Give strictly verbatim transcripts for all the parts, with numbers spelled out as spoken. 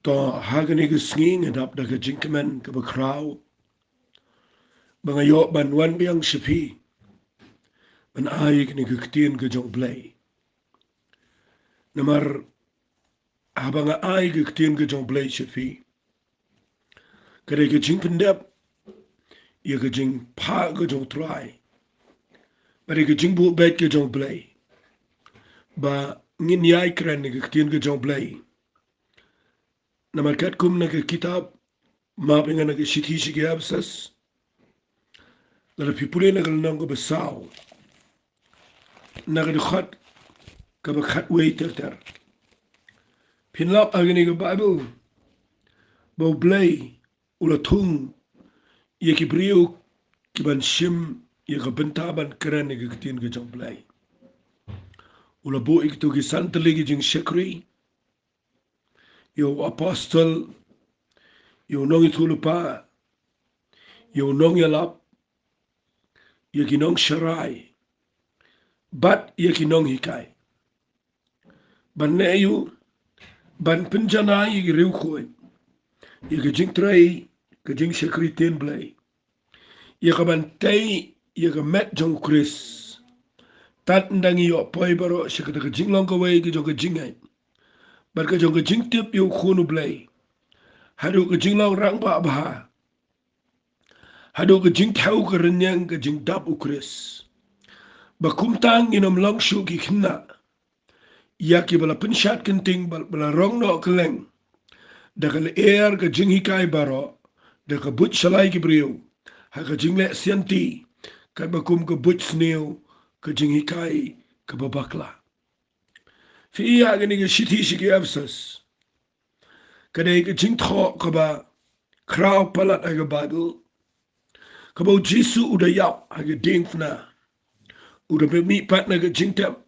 To, ha kane ka sngi nga dap da ka jingkmen kaba khraw ba nga ïoh ban wan biang sha phi ban ai kane ka ktien ka jong U Blei. Namar haba nga ai ka ktien ka jong U Blei sha phi, ka dei ka jingpyndep ïa ka jingphah ka jong U Trai, ba dei ka jingbuh beit ka jong U Blei ba ngin ïai kren ïa ka ktien ka jong U Blei. Namar katkum na ka kitab, map ïa nga, na ka shithi sha ki Ephesus, lada phi pule na ka lynnong kaba saw, na ka dkhot kaba khatwei ter ter, phin lap ha kane ka Baibl ba U Blei u la thung ïa ki briew ki ban shim ïa ka bynta ban kren ïa ka ktien ka jong U Blei. U la buh ïa kito ki san tylli ki jingshakri, ïa u apostol, ïa u nongïathuhlypa, ïa u nongïalap, ïa ki nongsharai, bad ïa ki nonghikai, ban leh aïu? Ban pynjanai ïa ki riewkhuid ïa ka jingtrei ka jingshakri ktien Blei, ïa ka ban tei ïa ka met jong U Khrist, tad ynda ngi ïoh poi baroh sha kata ka jinglong kawei ka jong ka jingngeit bad ka jong ka jingtip ïa U Khun U Blei, haduh ka jinglong rangbah bha, haduh ka jingthew ka rynïeng ka jingdap U Khrist, ba kumta ngin ym long shuh ki khynnah ïa kiba la pynshad kynting, ba, ba la rong noh kylleng da ka lyer ka jinghikai baroh, da ka buit shalai ki briew ha ka jingleh sianti, katba kum ka buit sniew ka jinghikai kaba bakla. Phi ïa kane ka shithi sha ki Ephesus, ka dei ka jingthoh kaba khraw palat ha ka Baibl, kaba U Jisu u da ïap ha ka diengphna, u da mih pat na ka jingtep,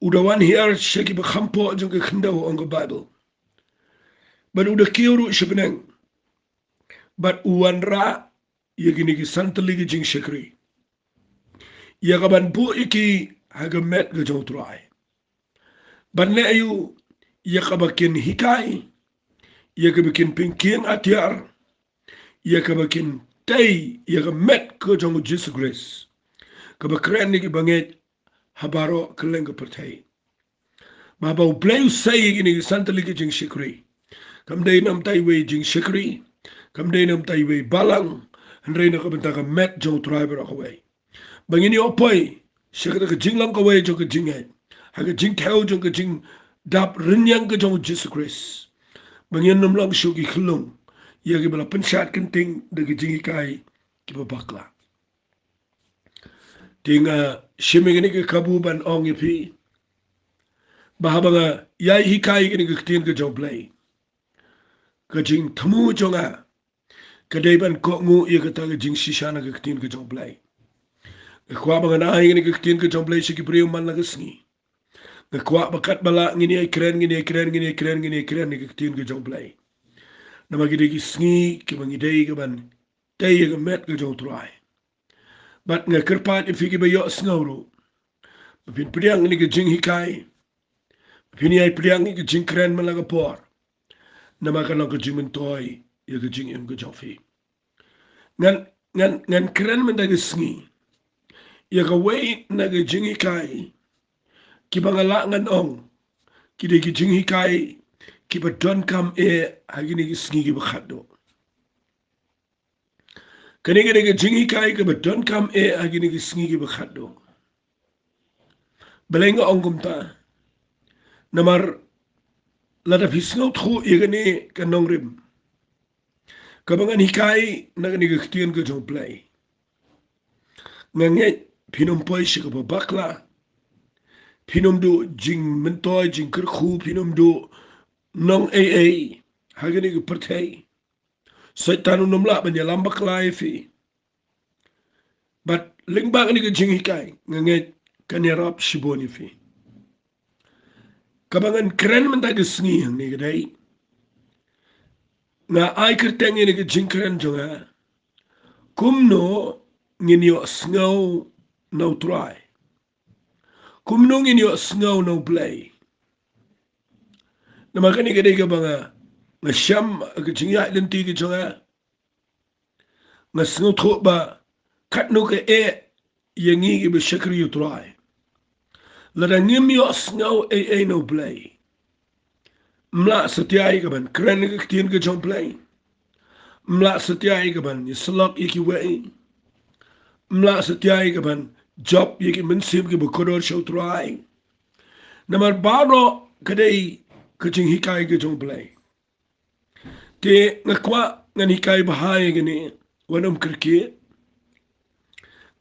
u da wan hiar sha kiba kham poh jong ka khyndew, ong ka Baibl, bad u da kiew ruh sha bneng, bad u wanrah ïa kine ki san tylli ki jingshakri, ïa ka ban buh ïa ki ha ka met ka jong U Trai, ban leh aïu? Ïa kaba kin hikai, ïa kaba kin pynkieng atiar, ïa kaba kin tei ïa ka met ka jong U Jisu Khrist, kaba kren ïa ki bangeit ha baroh kylleng ka pyrthei. Ba haba U Blei u sei ïa kine ki san tylli ki jingshakri, kam dei namar iwei i jingshakri, kam dei namar iwei i balang, hynrei na ka bynta ka met jong U Trai baroh kawei, ba ngin ïoh poi sha kata ka jinglong kawei jong ka jingngeit, ha ka jingthew jong ka jingdap rynïeng ka jong U Jisu Khrist, ba ngin ym long shuh ki khyllung ïa kiba la pynshad kynting da ki jinghikai kiba bakla. Te nga shim ïa kane ka kabu ban ong ïa phi ba haba nga ïai hikai ïa kane ka ktien ka jong U Blei, ka jingthmu jong nga ka dei ban kohnguh ïa kata ka jingshisha na ka ktien ka jong U Blei. Nga kwah ba ngan ai ïa kane ka ktien ka jong U Blei sha ki briew man la ka sngi. Nga kwah ba katba lah ngin ïai kren, ngin ïai kren, ngin ïai kren, ngin ïai kren ïa ka ktien ka jong U Blei. Namar ki dei ki sngi kiba ngi dei ka ban tei ïa ka met ka jong U Trai. Bad nga kyrpad ïa phi kiba ïohsngew ruh ba phin pdiang ïa kane ka jinghikai, ba phin ïai pdiang ïa ka jingkren man la ka por, namar kan long ka jingmyntoi ïa ka jingim ka jong phi. Ngan, ngan, ngan kren mynta ka sngi ïa kawei na ka jinghikai kiba nga lah ngan ong ki dei ki jinghikai kiba donkam eh ha kine ki sngi kiba khatduh. Kane ka dei ka jinghikai kaba donkam eh ha kine ki sngi kiba khatduh. Balei nga ong kumta? Namar lada phi sngewthuh ïa kane ka nongrim kaba ngan hikai na kane ka ktien ka jong U Blei, nga ngeit phin ym poi sha kaba bakla, phin ym duh jingmyntoi jingkyrkhu, phin ym duh nong ei ei ha kane ka pyrthei. Soitan un ym lah ban ïalam bakla ïa phi. Bad lyngba kane ka jinghikai nga ngeit kan ïarap shibun ïa phi. Kaba ngan kren mynta ka sngi hangne ka dei, nga ai kyrteng ïa kane ka jingkren jong nga, kumno ngin ïohsngew na U Trai. Kumno ngin ïohsngew na U Blei? Namar kane ka dei kaba nga, nga shem ka jingïaid lynti ka jong nga. Nga sngewthuh ba katno ka eh ïa ngi kiba shakri ïa u Trai. Lada ngim ïohsngew ei ei na u Blei, ym lah satia ïa ka ban kren ka ktien ka jong u Blei. Ym lah satia ïa ka ban ïasyllok ïa kiwei. Ym lah satia ïa ka ban jop ïa ki mynsiem kiba kordor sha u Trai. Namar baroh ka dei ka jinghikai ka jong u Blei. Te nga kwah ngan hikai bha ïa kane, wat nym kyrkieh.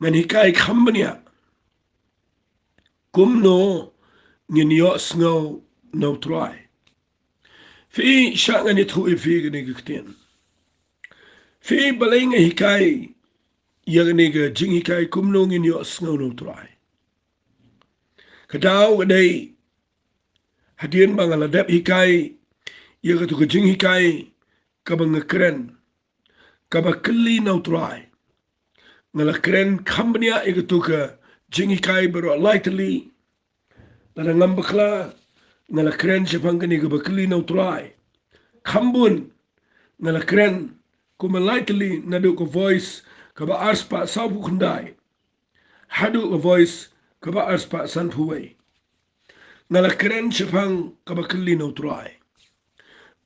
Ngan hikai kham bniah kumno ngin ïohsngew na u Trai. Phi, shah ngan ïathuh ïa phi kane ka ktien. Phi, balei nga hikai ïa kane ka jinghikai kumno ngin ïohsngew na u Trai. Ka daw ka dei hadien ba nga la dep hikai ïa katu ka jinghikai kaba nga kren, kaba kylli na u Trai. Nga la kren kham bniah ïa katu ka jinghikai baroh lai tylli. Lada ngam bakla, nga la kren shaphang kane kaba kylli na u Trai kham bun. Nga la kren kumba lai tylli, naduh ka Voice kaba arspah sawphew khyndai haduh ka Voice kaba arspah sanphew wei. Nga la kren shaphang kaba kylli na u Trai.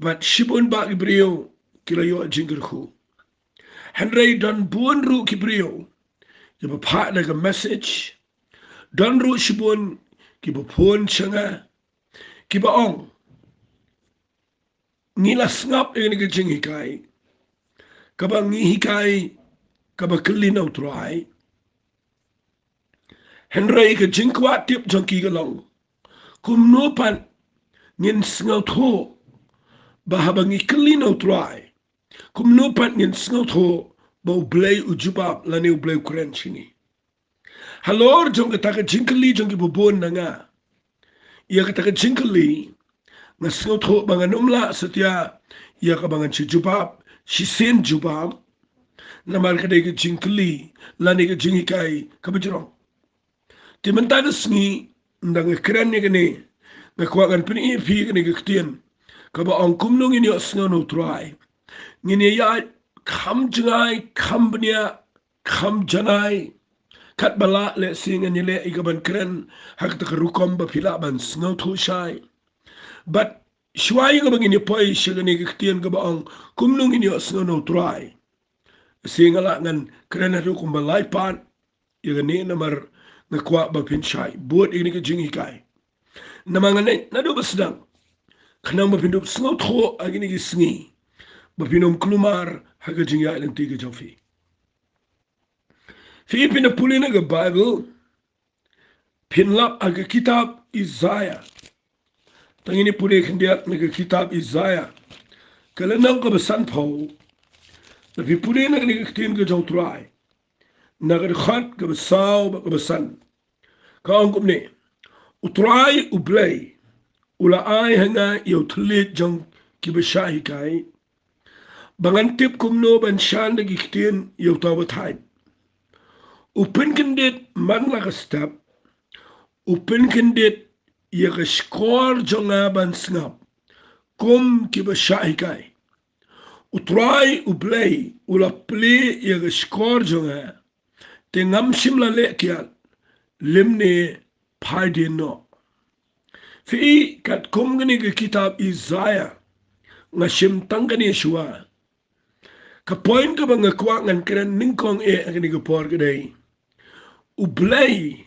Bad shibun bah ki briew ki la ïoh jingkyrkhu. Hynrei don bun ruh ki briew kiba phah da ka message. Don ruh shibun kiba phone sha nga, kiba ong, ngi la sngap ïa kane ka jinghikai kaba ngi hikai kaba kylli na u Trai. Hynrei ka jingkwah tip jong ki ka long, kumno pat ngin sngewthuh ba haba ngi kylli na u Trai, kumno pat ngin sngewthuh ba u Blei u jubab lane u Blei u kren sha ngi. Halor jong kata ka jingkylli jong kiba bun na nga, ïa kata ka jingkylli nga sngewthuh ba ngan ym lah satia ïa kaba ngan shu jubab shisien jubab. Namar ka dei ka jingkylli lane ka jinghikai kaba jrong. Te mynta ka sngi, ynda nga kren ïa kane, nga kwah ngan pyni ïa phi kane ka ktien kaba ong kumno ngin ïohsngew na u Trai. Ngin ïa ïaid kham jngai, kham bniah, kham janai. Katba lah lehse ngan ïaleh ïa ka ban kren ha kata ka rukom ba phi lah ban sngewthuh shai. Bad shuwa ïa kaba ngin ïa poi sha kane ka ktien kaba ong kumno ngin ïohsngew na u Trai, shisien nga lah ngan kren haduh kumba lai pat ïa kane, namar nga kwah ba phin shai bud ïa kane ka jinghikai. Namar nga ngeit naduh ba sdang, khnang ba phin dup sngewthuh ha kine ki sngi, ba phin ym kulmar ha ka jingïaid lynti ka jong phi. Phi, phin ïa pule na ka Baibl, phin lap ha ka kitab Isaiah. Tang ngin ïa pule khyndiat na ka kitab Isaiah, ka lynnong kaba sanphew. Lada phi pule na kane ka ktien ka jong u Trai, na ka dkhot kaba saw bad kaba san, ka ong kumne: U Trai U Blei u la ai ha nga ïa u thylliej jong kiba shah hikai, ba ngan tip kumno ban shan da ki ktien ïa uta uba thait. U pynkyndit man la ka step, u pynkyndit ïa ka shkor jong nga ban sngap kum kiba shah hikai. U Trai U Blei u la plie ïa ka shkor jong nga, te ngam shym la leh kiad lymne phai dien noh. Phi, katkum kane ka kitab Isaiah, nga shim tang kane shuwa. Ka point kaba nga kwah ngan kren nyngkong eh ha kane ka por ka dei, U Blei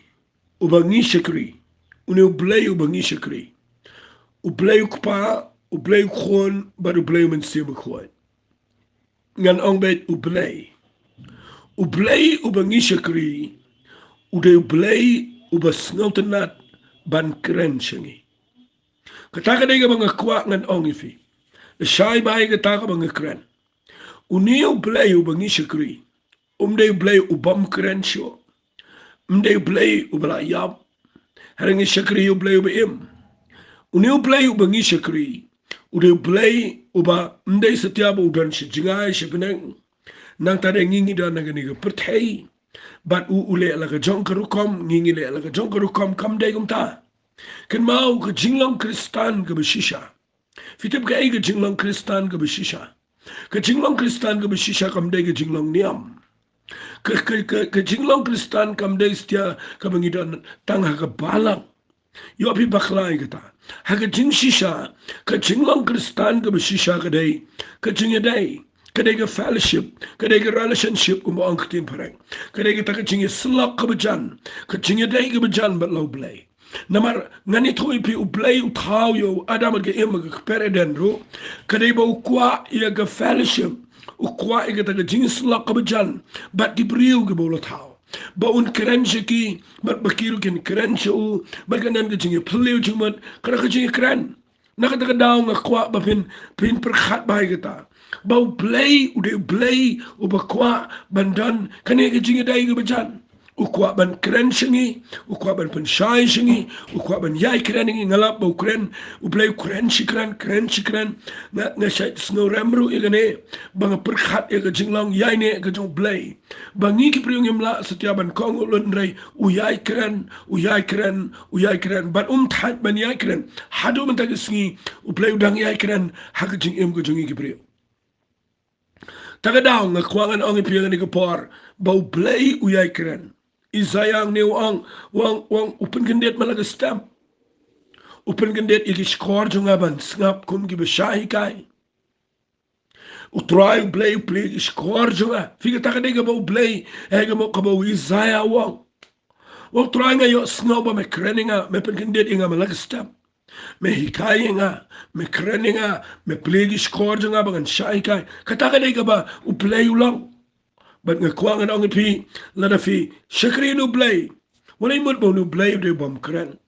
uba ngi shakri. Une U Blei uba ngi shakri, U Blei U Kpa, U Blei U Khun bad U Blei U Mynsiem Bakhuid. Ngan ong beit U Blei. U Blei uba ngi shakri u dei U Blei uba sngewtynnat ban kren sha ngi. Kata ka dei kaba nga kwah ngan ong ïa phi. Lashai bha ïa kata kaba nga kren. Une U Blei uba ngi shakri um dei U Blei u bym kren shuh. Um dei U Blei uba la ïap. Hynrei ngi shakri ïa U Blei uba im. Une U Blei uba ngi shakri u dei U Blei uba ym dei satia ba u don sha jngai sha bneng. Nangta dei ngi ngi don ha kane ka pyrthei, bad u u leh la ka jong ka rukom, ngi ngi leh la ka jong ka rukom. Kam dei kumta. Kynmaw, ka jinglong Khristan kaba shisha, Phi tip kaei ka jinglong Khristan kaba shisha? Ka jinglong Khristan kaba shisha kam dei ka jinglong niam. Ka, ka, ka, ka jinglong Khristan kam dei satia kaba ngi don tang ha ka balang. Ïoh phi bakla ïa kata. Ha ka jingshisha, ka jinglong Khristan kaba shisha ka dei ka jingïadei, ka dei ka fellowship, ka dei ka relationship kumba ong ka ktien phareng. Ka dei kata ka jingïasyllok kaba jan, ka jingïadei kaba jan bad la U Blei. Namar ngan ïathuh ïa phi, U Blei u thaw ïa u Adam bad ka Im ha ka kper Eden ruh, ka dei ba u kwah ïa ka fellowship, u kwah ïa kata ka jingïasyllok kaba jan bad ki briew kiba u la thaw, ba un kren sha ki, bad ba ki ruh kin kren sha u, bad kan don ka jingïaphylliew jingmut, ka dei ka jingïakren. Na kata ka daw nga kwah ba phin, phin pyrkhat bha ïa kata, ba U Blei u dei U Blei uba kwah ban don kane ka jingïadei kaba jan. U kwah ban kren sha ngi, u kwah ban pynshai sha ngi, u kwah ban ïai kren ïa ngi. Nga lap ba u kren, U Blei u kren shi kren, kren shi kren. Nga, nga shait sngewrem ruh ïa kane, ba nga pyrkhat ïa ka jinglong ïaineh ka jong U Blei, ba ngi ki briew ngim lah satia ban kohnguh lut, hynrei u ïai kren, u ïai kren, u ïai kren, bad um thait ban ïai kren. Haduh mynta ka sngi U Blei u dang ïai kren ha ka jingim ka jong ngi ki briew. Ta ka daw nga kwah ngan ong ïa phi ha kane ka por, ba U Blei u ïai kren. Isaiah hangne u ong, u ong, u ong, u pynkyndit man la ka step. U pynkyndit ïa ki shkor jong nga ban sngap kum kiba shah hikai. U Trai U Blei u plie ïa ki shkor jong nga. Phi, kata ka dei kaba U Blei, eh, kaba, kaba u Isaiah u ong. U ong, Trai, nga ïohsngew ba me kren ïa nga, me pynkyndit ïa nga man la ka step. Me hikai ïa nga, me kren ïa nga, me plie ïa ki shkor jong nga ba ngan shah hikai. Kata ka dei kaba U Blei u long. Bad nga kwah ngan ong ïa phi, lada phi shakri ïa U Blei, wat leit mut ba U Blei u dei bym kren.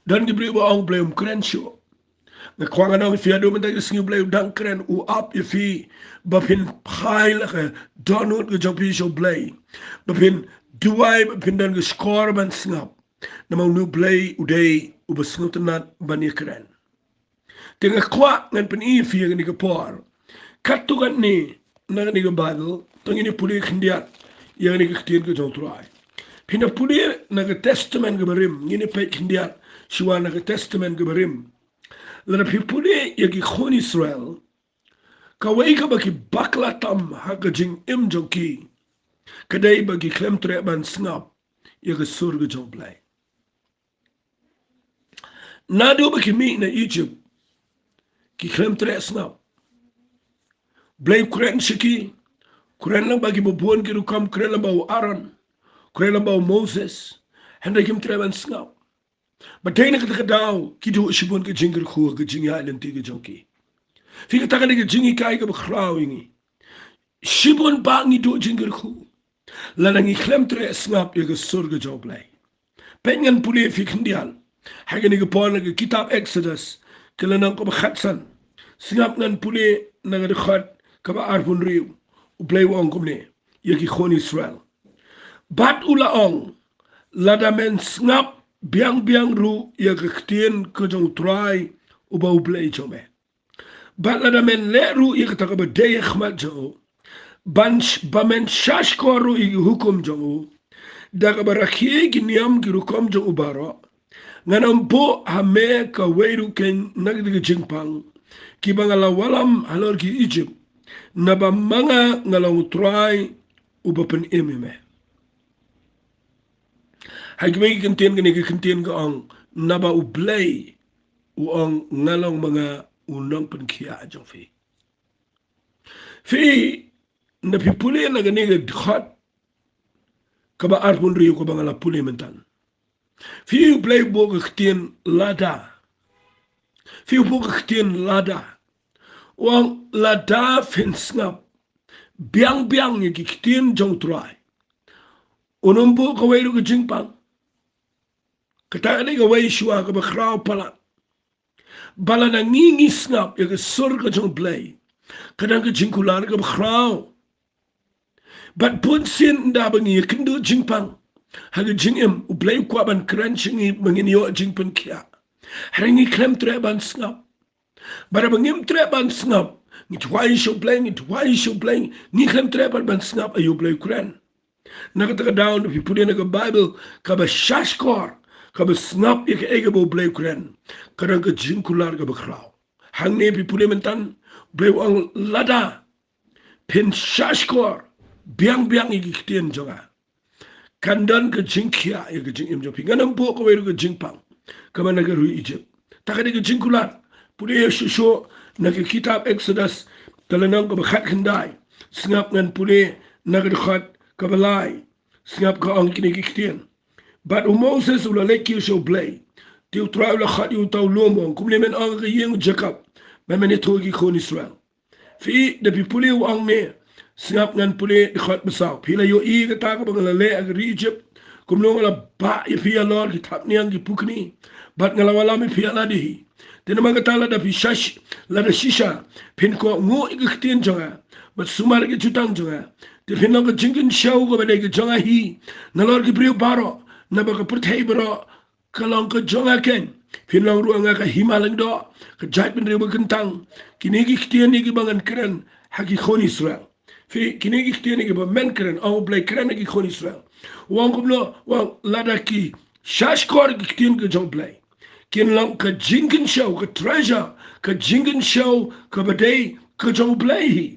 Don ki briew ba ong U Blei um kren shuh. Nga kwah ngan ong ïa phi, haduh mynta ka sngi U Blei u dang kren, u ap ïa phi ba phin phai la ka dohnud ka jong phi sha U Blei, ba phin duwai, ba phin don ka shkor ban sngap. Namar U Blei u dei uba sngewtynnat ban ïakren. Te nga kwah ngan pyni ïa phi ha kane ka por, katto katne na kane ka Baibl, to ngin ïa pule khyndiat ïa kane ka ktien ka jong U Trai. Phin ïa pule na ka Testament kaba rim, ngin ïa peit khyndiat shuwa na ka Testament kaba rim. Lada phi pule ïa ki khun Israel, kawei kaba ki bakla tam ha ka jingim jong ki ka dei ba ki khlem treh ban sngap ïa ka sur ka jong U Blei. Naduh ba ki mih na Egypt, ki khlem treh sngap. U Blei u kren sha ki, kren lang bad kiba bun ki rukom, kren lang bad u Aaron, kren lang bad u Moses, hynrei kim treh ban sngap. Bad dei na kata ka daw ki duh shibun ka jingkyrkhu ha ka jingïaid lynti ka jong ki. Phi, kata ka dei ka jinghikai kaba khraw ïa ngi. Shibun ba ngi duh jingkyrkhu lada ngi khlem treh sngap ïa ka sur ka jong U Blei. Peit, ngan pule ïa phi khyndiat ha kane ka por na ka kitab Exodus, ka lynnong kaba khatsan. Sngap, ngan pule na ka dkhot kaba arphew hynriew. U Blei u ong kumne ïa ki khun Israel: Bad u la ong, lada men sngap biang biang ruh ïa ka ktien ka jong U Trai uba U Blei jong me, bad lada men leh ruh ïa kata kaba dei ha khmat jong u, ban sh-, ba men shahshkor ruh ïa ki hukum jong u, da kaba rakhe ki niam ki rukom jong u baroh, ngan ym buh ha me kawei ruh keiñ na kata ka jingpang kiba nga la wallam halor ki Egypt, naba ma nga nga long U Trai uba pynim ïa me. Ha kiwei ki ktien, kane ka ktien ka ong, naba U Blei u ong, nga long ma nga u nongpynkhiah jong phi. Phi, lada phi pule na kane ka dkhot kaba arphew hynriew kaba nga la pule mynta, phi, U Blei u buh ka ktien lada. Phi, u buh ka ktien lada. U ong, lada phin sngap biang biang ïa ki ktien jong U Trai, un ym buh kawei ruh ka jingpang. Kata ka dei kawei shuwa kaba khraw palat, ba lada ngi, ngi sngap ïa ka sur ka jong U Blei, ka don ka jingkular kaba khraw. Bad bunsien ynda ba ngi ïakynduh jingpang ha ka jingim, U Blei u kwah ban kren sha ngi ba ngin ïoh jingpynkhiah. Hynrei ngi khlem treh ban sngap. Bad haba ngim treh ban sngap, ngi duwai sha U Blei, ngi duwai sha U Blei, ngi khlem treh pat ban sngap aïu U Blei u kren. Na kata ka daw, lada phi pule na ka Baibl, kaba shahshkor, kaba sngap ïa kaei kaba U Blei u kren, ka don ka jingkular kaba khraw. Hangne phi pule myntan, Blei u ong lada phin shahshkor biang biang ïa ki ktien jong nga, kan don ka jingkhiah ïa ka jingim jong phi. Ngan ym buh kawei ruh ka jingpang kaba na ka ri Egypt. Ta ka dei ka jingkular. Pule ïa shuh shuh na ka kitab Exodus, ka lynnong kaba khatkhyndai. Sngap ngan pule na ka dkhot kaba lai. Sngap ka ong kine ki ktien. Bad u Moses u la leit kiew sha u Blei. Te u Trai u la khot ïa uta u lum, u ong, kumne men ong ha ka ïing u Jakob, ba men ïathuh ïa ki khun Israel. Phi, da phi pule u ong ne, sngap ngan pule dkhot ba saw. Phi la ïohi kata kaba nga la leh ha ka ri Egypt, kumno nga la bah ïa phi halor ki thapniang ki pukni, bad nga la wallam ïa phi ha lade hi. Te namar kata lada phi shisha, lada shisha phin kohnguh ïa ki ktien jong nga bad sumar ïa ki jutang jong nga, te phin long ka jingkynshew kaba dei ka jong nga hi nalor ki briew baroh, naba ka pyrthei baroh ka long ka jong nga keiñ. Phin long ruh ha nga ka hima lyngdoh, ka jaitbynriew ba kyntang. Kine ki ktien ïa kiba ngan kren ha ki khun Israel. Phi, kine ki ktien ïa kiba men kren, ong u Blei, kren ha ki khun Israel. U ong kumno, u ong lada ki shahshkor ki ktien ka jong u Blei, kin long ka jingkynshew, ka treasure, ka jingkynshew kaba dei ka jong u Blei hi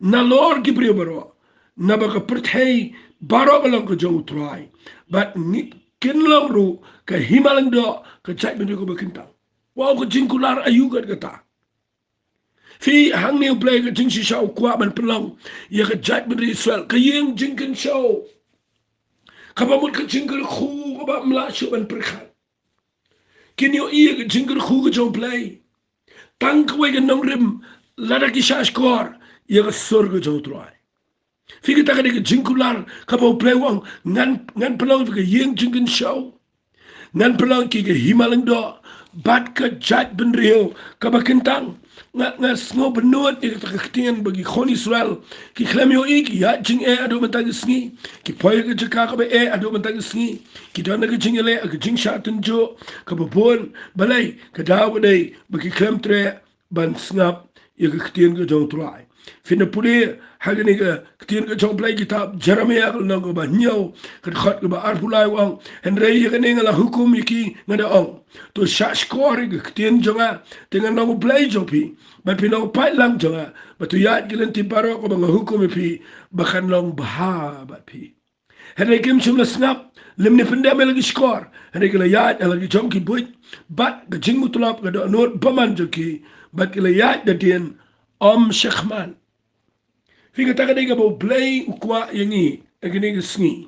nalor ki briew baroh, naba ka pyrthei baroh ka long ka jong u Trai, bad ngi, kin long ruh ka hima lyngdoh, ka jaitbynriew kaba kyntang. U ong ka jingkular aïu kat kata. Phi, hangne u Blei ka jingshisha u kwah ban pynlong ïa ka jaitbynriew Israel ka ïing jingkynshew, kaba mut ka jingkyrkhu kaba ym lah shuh ban pyrkhat. Kin ïohi ïa ka jingkyrkhu ka jong u Blei tang kawei ka nongrim, lada ki shahshkor ïa ka sur ka jong u Trai. Phi, kata ka dei ka jingkular kaba u Blei u ong, ngan, ngan pynlong ïa phi ka ïing jingkynshew, ngan pynlong ïa ki ka hima lyngdoh bad ka jaitbynriew kaba kyntang. Nga, nga sngew bynnud ïa kata ka ktien ba ki khun Israel ki khlem ïohi, ki ïaid jingeh haduh mynta ka sngi, ki poi ha ka jaka kaba eh haduh mynta ka sngi, ki don ha ka jingïaleh, ha ka jingshah tynjuh kaba bun. Balei? Ka daw ka dei ba ki khlem treh ban sngap ïa ka ktien ka jong u Trai. Phin da pule ha kane ka ktien ka jong u Blei, kitab Jeremaïah ka lynnong kaba hynñiew, ka dkhot kaba arphew lai, u ong, hynrei ïa kane nga la hukum ïa ki, nga da ong, to shahshkor ïa ka ktien jong nga, te ngan long u Blei jong phi, bad phin long u paidlang jong nga, bad to ïaid ki lynti baroh kaba nga hukum ïa phi, ba kan long bha bad phi. Hynrei kim shym la sngap, lymne pyndem ïa la ki shkor, hynrei ki la ïaid ha la ki jong ki buit, bad ka jingmutlop ka dohnud bymman jong ki, bad ki la ïaid da dien ym shakhmat. Phi, kata ka dei kaba u Blei u kwah ïa ngi ha kane ka sngi.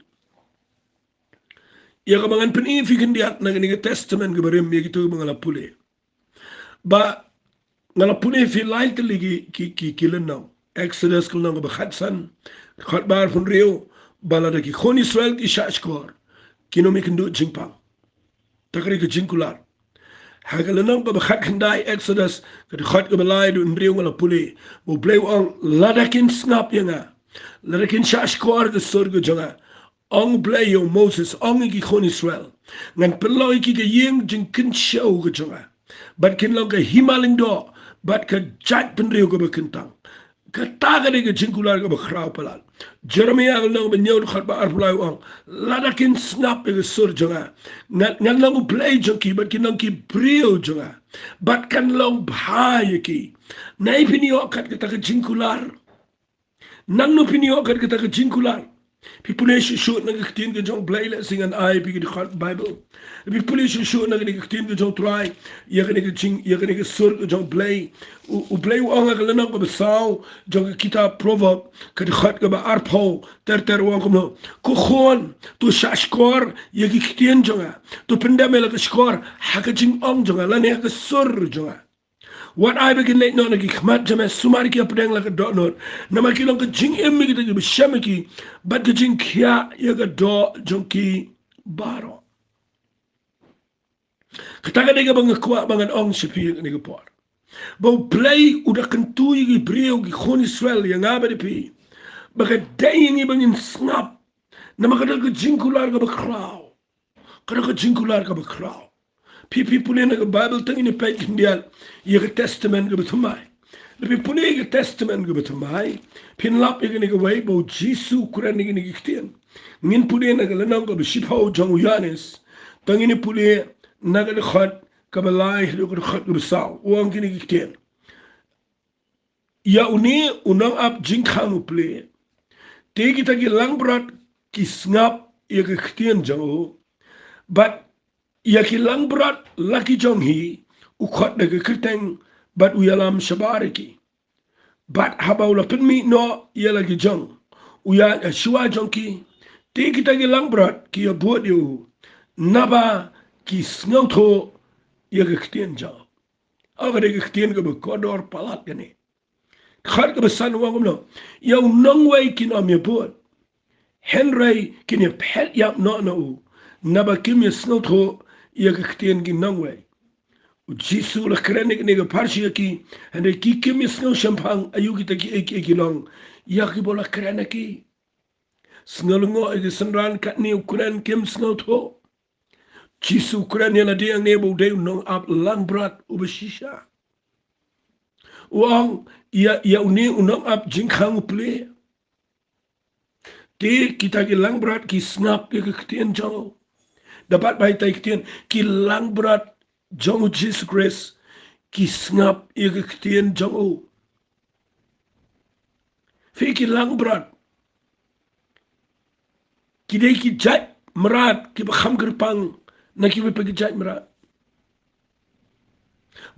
Ïa kaba ngan pyni ïa phi khyndiat na kane ka Testament kaba rim, ïa kito kiba nga la pule. Ba nga la pule ïa phi lai tylli ki, ki, ki, ki lynnong. Exodus ka lynnong kaba khatsan, dkhot ba arphew hynriew, ba lada ki khun Israel ki shahshkor, kin ym ïakynduh jingpang. Ta ka dei ka jingkular. Ha ka lynnong kaba khatkhyndai Exodus, ka dkhot kaba lai haduh hynriew nga la pule, ba u Blei u ong, lada kin sngap ïa nga, lada kin shahshkor ka sur ka jong nga, ong u Blei ïa u Moses, ong ïa ki khun Israel, ngan pynlong ïa ki ka ïing jingkynshew ka jong nga, bad kin long ka hima lyngdoh bad ka jaitbynriew kaba kyntang. Kata ka dei ka jingkular kaba khraw palat. Jeremaïah ka lynnong ba hynñiew, dkhot ba arphew lai, u ong, lada kin sngap ïa ka sur jong nga, ngan, ngan long u Blei jong ki, bad kin long ki briew jong nga, bad kan long bha ïa ki. Nai phin ïoh kat kata ka jingkular. Nangno phin ïoh kat kata ka jingkular? Phi pule shuh shuh na ka ktien ka jong u Blei, lehse ngan ai phi ka dkhot Baibl. Phi pule shuh shuh na ka ktien ka jong u Trai ïa kane ka jing, ïa kane ka sur ka jong u Blei. U, u Blei u ong ha ka lynnong kaba saw jong ka kitab Proverb, ka dkhot kaba arphew, ter ter, u ong kumno, ko khun, to shahshkor ïa ki ktien jong nga, to pyndem ïa la ka shkor ha ka jingong jong nga, lane ha ka sur jong nga. Wat ai ba kin leit noh na ki khmat jong me, sumar ïa ki hapdeng la ka dohnud, namar ki long ka jingim ïa kita kiba shem ïa ki, bad ka jingkhiah ïa ka doh jong ki baroh. Kata ka dei kaba nga kwah ba ngan ong sha phi ha kane ka por, ba u Blei u da kyntu ïa ki briew, ki khun Israel, ïa nga bad ïa phi, ba ka dei ïa ngi ba ngin sngap, namar ka don ka jingkular kaba khraw. Ka don ka jingkular kaba khraw. Phi, phi pule na ka Baibl, tang ngin ïa peit khyndiat ïa ka Testament kaba thymmai. Lada phi pule ïa ka Testament kaba thymmai, phin lap ïa kane kawei ba u Jisu u kren ïa kine ki ktien. Ngin pule na ka lynnong kaba shiphew jong u Ïoannis, tang ngin ïa pule na ka dkhot kaba lai haduh ka dkhot kaba saw. U ong kine ki ktien. ïa une u nongap jingkhang u plie. Te kita ki langbrot ki sngap ïa ka ktien jong u, bad ïa ki langbrot la ki jong hi u khot da ka kyrteng, bad u ïalam shabar ïa ki. Bad haba u la pynmih noh ïa la ki jong u ïaid ha shuwa jong ki, te kita ki langbrot ki ïabud ïa u, naba ki sngewthuh ïa ka ktien jong u. Ka dei ka ktien kaba kordor palat kane. Khat kaba san u ong kumno: Ïa u nongwei kin ym ïabud, hynrei kin ïaphet ïap noh na u, naba kim ïasngewthuh ïa ka ktien ki nongwei. U Jisu u la kren ïa kane ka pharshi ïa ki, hynrei ki kim ïasngew shemphang aïu kita kiei kiei ki long ïa kiba u la kren ïa ki. Sngewlyngngoh ïa ki synran, katne u kren, kim sngewthuh. Jisu u kren ïa lade hangne ba u dei u nongap langbrot uba shisha. U ong ïa, ïa une u nongap jingkhang u plie. Te kita ki langbrot ki sngap ïa ka ktien jong u. Da bat ba ita i ktien, ki langbrot jong u Jisu Khrist ki sngap ïa ka ktien jong u. Phi, ki langbrot ki dei ki jait mrad kiba kham kyrpang na kiwei pat ki jait mrad.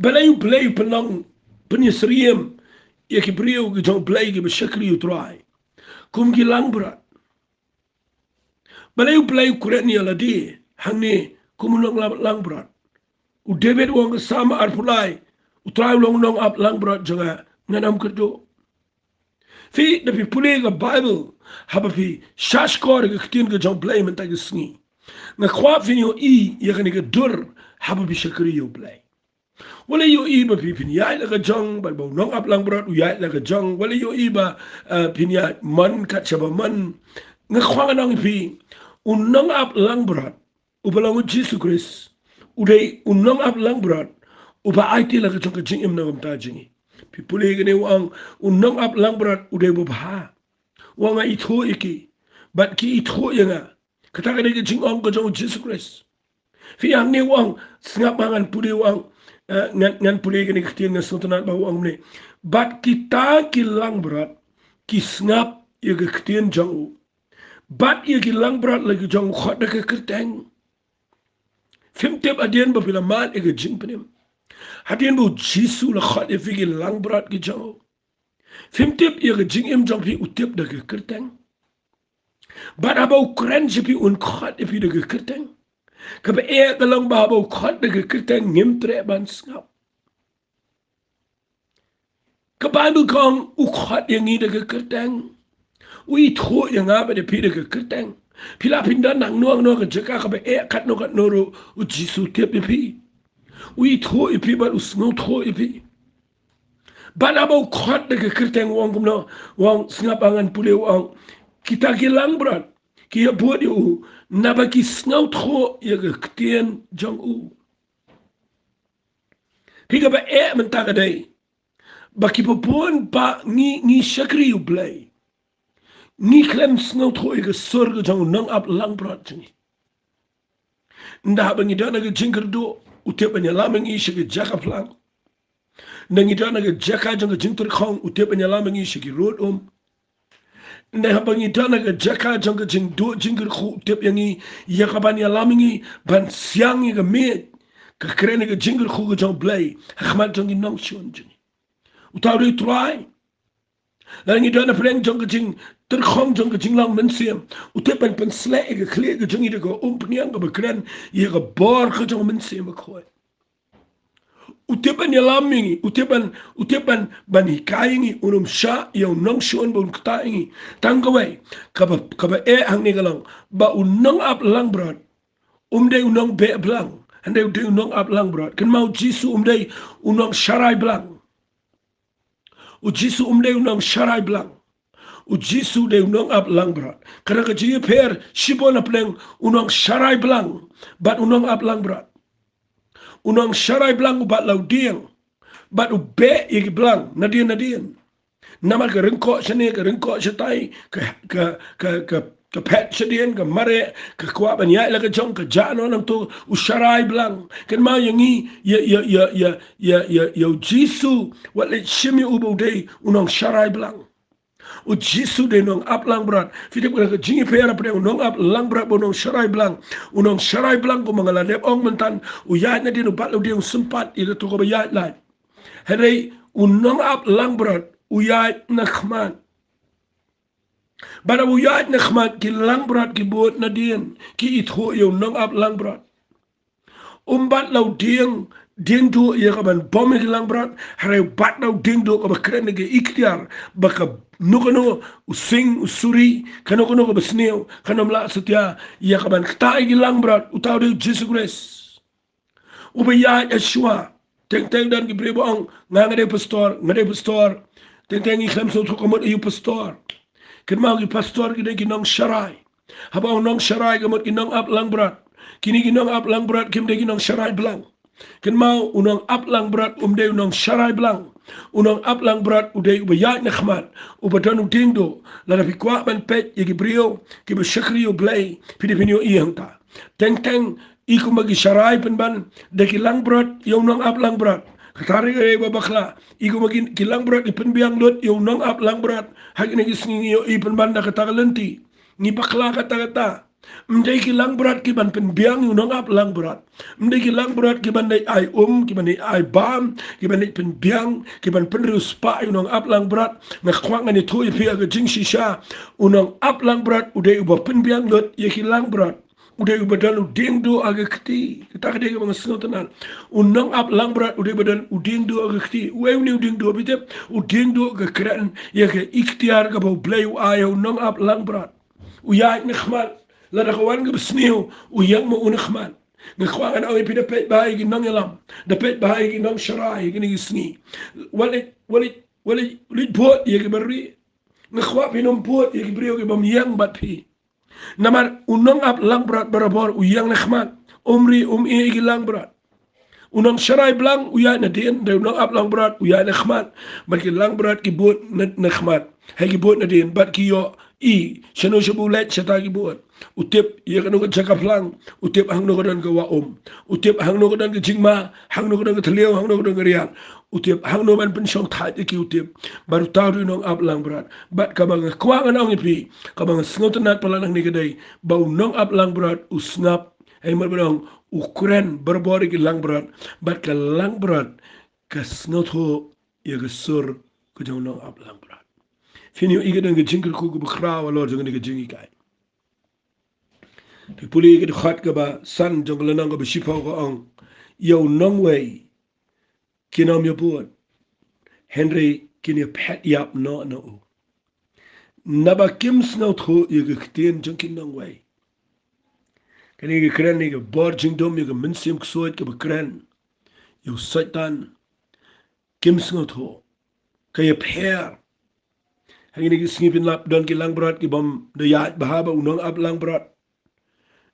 Balei U Blei u pynlong, pynïasyriem ïa ki briew ki jong U Blei kiba shakri U Trai kum ki langbrot? Balei U Blei u kren ïa lade hangne kum u nongap langbrot? U David u ong ha Salm arphew lai, U Trai u long u nongap langbrot jong nga, ngan ym kyrduh. Phi, da phi pule ka Baibl, haba phi shahshkor ïa ka ktien ka jong U Blei mynta ka sngi, nga kwah phin ïohi ïa kane ka dur haba phi shakri ïa U Blei. Wat la ïohi ba phi, phin ïaid la ka jong, bad ba u nongap langbrot u ïaid la ka jong, wat la ïohi ba, eh, phin ïaid mon kat shaba mon. Nga kwah ngan ong ïa phi, u nongap langbrot uba long u Jisu Khrist u dei u nongap langbrot uba aiti la ka jong ka jingim na ka bynta jong ngi. Phi pule kane, u ong u nongap langbrot u dei uba bha. U ong nga ithuh ïa ki, bad ki ithuh ïa nga. Kata ka dei ka jingong ka jong u Jisu Khrist. Phi, hangne u ong, sngap ma ngan pule, u ong, eh, ngan, ngan pule kane ka ktien, ngan sngewtynnat ba u ong kumne: Bad kita ki langbrot ki sngap ïa ka ktien jong u, bad ïa ki langbrot la ki jong u khot da ka kyrteng. Phim tip hadien ba phi la mad ïa ka jingpynim, hadien ba u Jisu u la khot ïa phi ki langbrot ki jong u, phim tip ïa ka jingim jong phi, u tip da ka kyrteng. Bad haba u kren sha phi, un khot ïa phi da ka kyrteng. Kaba eh ka long ba haba u khot da ka kyrteng, ngim treh ban sngap. Ka Baibl ka ong u khot ïa ngi da ka kyrteng. U ithuh ïa nga bad ïa phi da ka kyrteng. Phi lah phin don hangno hangno ka jaka kaba eh, katno katno ruh, u Jisu u tip ïa phi. U ithuh ïa phi bad u sngewthuh ïa phi. Bad haba u khot da ka kyrteng, u ong kumno? U ong, sngap ma ngan pule, u ong, kita ki langbrot ki ïabud ïa u, naba ki sngewthuh ïa ka ktien jong u. Phi, kaba eh mynta ka dei ba kiba bun ba ngi, ngi shakri U Blei, ngi khlem sngewthuh ïa ka sur ka jong u nongap langbrot jong ngi. Ynda haba ngi don ha ka jingkyrduh, u tip ban ïalam ïa ngi sha ka jaka phlang. Ynda ngi don ha ka jaka jong ka jingtyrkhong, u tip ban ïalam ïa ngi sha ki rud um. Ynda haba ngi don ha ka jaka jong ka jingduh jingkyrkhu, u tip ïa ngi, ïa kaban ïalam ïa ngi ban siang ïa ka miej, ka kren ïa ka jingkyrkhu ka jong U Blei ha khmat jong ki nongshun jong ngi. Uta u dei U Trai. Lada ngi don ha pdeng jong ka jingtyrkhong jong ka jinglong mynsiem, u tip ban pynshlei ïa ka khlieh ka jong ngi da ka umphniang kaba kren ïa ka bor ka jong u Mynsiem Bakhuid. U tip ban ïalam ïa ngi, u tip ban, u tip ban, ban hikai ïa ngi, un ym shah ïa u nongshun ba un ktah ïa ngi. Tang kawei kaba, kaba eh hangne ka long ba u nongap langbrot um dei u nongbeh blang, hynrei u dei u nongap langbrot. Kynmaw, u Jisu um dei u nongsharai blang. U Jisu um dei u nongsharai blang. U Jisu u dei u nongap langbrot. Ka don ka jingïapher shibun hapdeng u nongsharai blang bad u nongap langbrot. U nongsharai blang u bat la u dieng bad u beh ïa ki blang nadien nadien. Namar ka ryngkoh shane, ka ryngkoh shatai, ka, ka, ka, ka Ka phet shadien, ka mareh, ka kwah ban ïaid la ka jong, ka jah noh nangto, u sharai blang. Kynmaw ïa ngi, ïa, ïa, ïa, ïa, ïa, ïa, ïa u Jisu, wat leit shim ïa u ba u dei u nongsharai blang. U Jisu dei nongap langbrot. Phi tip ka jingïapher hapdeng u nongap langbrot bad u nongsharai blang. U nongsharai blang kumba nga la dep ong mynta, u ïaid nadien, u bat lade, u sympat ïa kato kaba ïaid lait. Hynrei u nongap langbrot u ïaid na khmat. Bad haba u ïaid na khmat, ki langbrot ki bud nadien, ki ithuh ïa u nongap langbrot. Um bat la u dieng, dieng duh ïa kaban bom ïa ki langbrot, hynrei u bat la u dieng duh kaba kren ïa ka iktiar ba kano kano, u sing, u suri, kano kano kaba sniew kan ym lah satia ïa kaban ktah ïa ki langbrot. Uta u dei u Jisu Khrist. Uba ïaid shuwa. Teng teng don ki briew ba ong, nga, nga dei pastor, nga dei pastor. Teng teng ngi khlem sngewthuh ka mut aïu pastor. Kynmaw, ki pastor ki dei ki nongsharai. Haba ong nongsharai ka mut ki nongap langbrot. Kine ki nongap langbrot kim dei ki nongsharai blang. Kynmaw, u nongap langbrot um dei u nongsharai blang. U nongap langbrot u dei uba ïaid na khmat, uba don u dieng duh. Lada phi kwah ban peit ïa ki briew kiba shakri ïa U Blei, phi dei phin ïohi hangta. Teng teng i kumba ki sharai pynban da ki langbrot ïa u nongap langbrot. Kata ruh ka dei kaba bakla. I kumba ki, ki langbrot ki pynbiang lut ïa u nongap langbrot. Ha kine ki sngi ngi ïohi pynban da kata ka lynti. Ngi bakla katta katta. Ym dei ki langbrot kiban pynbiang ïa u nongap langbrot. Ym dei ki langbrot kiban dei ai um, kiban dei ai bam, kiban dei pynbiang, kiban pynriewspah ïa u nongap langbrot. Nga kwah ngan ïathuh ïa phi ha ka jingshisha. U nongap langbrot u dei uba pynbiang lut ïa ki langbrot. U dei uba don u dieng duh ha ka kti. Kata ka dei kaba nga sngewtynnat. U nongap langbrot u dei uba don u dieng duh ha ka kti. Uei une u dieng duh, phi tip? U dieng duh ka kren ïa ka iktiar kaba U Blei u ai ha u nongap langbrot. U ïaid na khmat. Lada ka wan kaba sniew, u ïeng ma u na khmat. Nga kwah ngan ong ïa phi, da peit bha ïa ki nongïalam, da peit bha ïa ki nongsharai ha kine ki sngi. Wat leit, wat leit, wat leit, leit bud ïa ki briew. Nga kwah phin ym bud ïa ki briew ki bym ïeng bad phi. Namar u nongap langbrot barabor u ïeng na khmat. Um ri um ïeh ïa ki langbrot. U nongsharai blang u ïaid nadien, hynrei u nongap langbrot u ïaid na khmat. Bad ki langbrot ki bud na, na khmat. Hei, ki bud nadien, bad ki ïohi shano shabu leit shata ki bud. U tip ïa kano ka jaka phlang, u tip hangno ka don ka wah um. U tip hangno ka don ka jingma, hangno ka don ka thliew, hangno ka don ka riat. U tip hangno ban pynshongthait ïa ki, u tip. Bad uta u dei u nongap langbrot. Bad kaba nga kwah ngan ong ïa phi, kaba nga sngewtynnat palat hangne ka dei ba u nongap langbrot u sngap. Hei, mar ba ong, u kren barabor ïa ki langbrot, bad ka langbrot ka sngewthuh ïa ka sur ka jong u nongap langbrot. Phin ïohi ka don ka jingkyrkhu kaba khraw halor jong kane ka jinghikai. Phi pule ïa ka dkhot kaba san jong ka lynnong kaba shiphew, ka ong, ïa u nongwei kin ym ïabud, hynrei kin ïaphet ïap noh na u. Naba kim sngewthuh ïa ka ktien jong ki nongwei. Kane ka kren ïa ka bor jingdum, ïa ka mynsiem ksuid kaba kren ïa u Soitan. Kim sngewthuh. Ka ïapher. Ha kine ki sngi, phin lap, don ki langbrot ki bym da ïaid bha bad u nongap langbrot.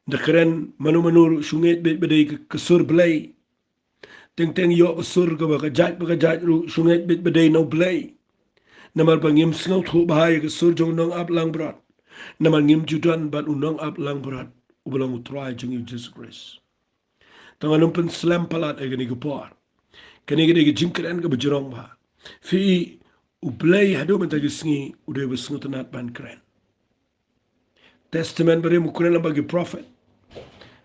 Da kren mano mano ruh shu ngeit beit ba dei ka, ka sur Blei. Teng teng ïoh ka sur kaba ka jait ba ka jait ruh shu ngeit beit ba dei na U Blei. Namar ba ngim sngewthuh bha ïa ka sur jong u nongap langbrot. Namar ngim ju don bad u nongap langbrot uba long U Trai jong ngi U Jisu Khrist. Te ngan ym pynslem palat ha kane ka por. Kane ka dei ka jingkren kaba jrong bha. Phi, U Blei haduh mynta ki sngi u dei uba sngewtynnat ban kren. Testament Barim u kren lyngba ki prophet.